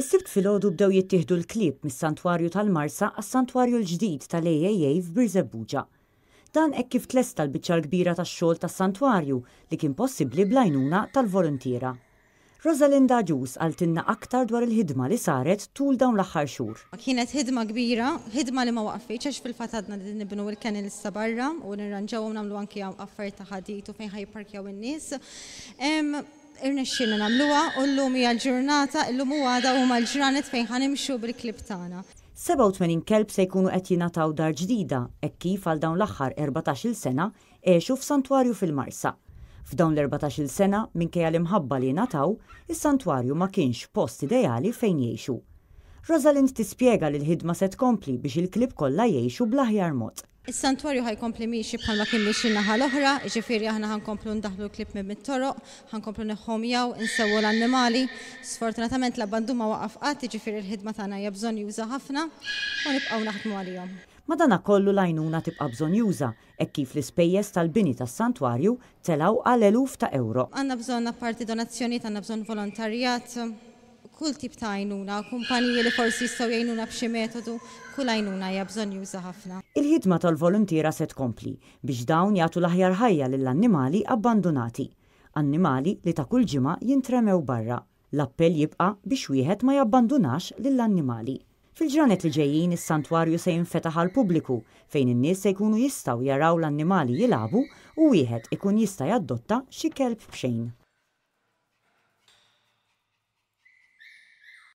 Is-Sibt filgħodu bdew jittieħdu l-klieb mis-Santwarju tal-Marsa għas-Santwarju l-ġdid tal-AAA f'Birżebbuġa. Dan hekk kif tlesta l-biċċa l-kbira tax-xogħol tas-santwarju li kien possibbli bl-għajnuna tal-voluntiera. Rosalinda Agius qaltilna aktar dwar il-ħidma li saret tul dawn l-aħħar xhur. Kienet ħidma kbira, ħidma li ma waqfitx għax fil-fatt għadna qegħdin nibnu l-kennels ta' barra u nirranġawhom nagħmlu anki affarijiet ta' ħadid u fejn ħa jipparkjaw in-nies. Irnexxielna nagħmluha u llum hija l-ġurnata, illum u għada huma l-ġranet fejn ħa nimxu bil-klieb tagħna. 87 kelb se jkunu qed jingħataw dar ġdida hekk kif għal dawn l-aħħar 14-il sena għexu f'santwarju fil-Marsa. F'dawn l-14-il sena, minkejja l-imħabba li ngħataw, is-santwarju ma kienx post ideali fejn jgħixu. Rosalind tispjega li l-ħidma se tkompli biex il-klieb kollha jgħixu bl-aħjar mod. Is-santwarju ħa jkompli miexi bħalma kien miexi n-naħa l-oħra, jiġifieri aħna ħa nkomplu ndaħħlu l-klieb minn mit-toroq, ħa nkomplu neħħomjaw, insewwu l-annimali. Sfortunatament l-abbandun ma waqaf qatt, jiġifieri l-ħidma tagħna hija bżonnjuża ħafna u nibqgħu naħdmu għalihom. Madanakollu l-għajnuna tibqa' bżonnjuża hekk kif l-ispejjeż tal-bini tas-santwarju telgħu għal eluf ta' ewro. Għandna bżonn apparti donazzjonijiet għandna bżonn volontarjat. Kull tip ta' għajnuna, kumpaniji li forsi jistgħu jgħinuna b'xi metodu, kull għajnuna hija bżonnjuża ħafna. Il-ħidma tal-voluntiera se tkompli biex dawn jagħtu l-aħjar ħajja lill-annimali abbandunati. Annimali li ta' kull ġimgħa jintremew barra. L-appell jibqa' biex wieħed ma jabbandunax lill-annimali. Fil-ġranet li ġejjin is-santwarju se jinfetaħ għall-pubbliku fejn in-nies se jkunu jistgħu jaraw l-annimali jilagħbu u wieħed ikun jista' jaddotta xi kelb b'xejn.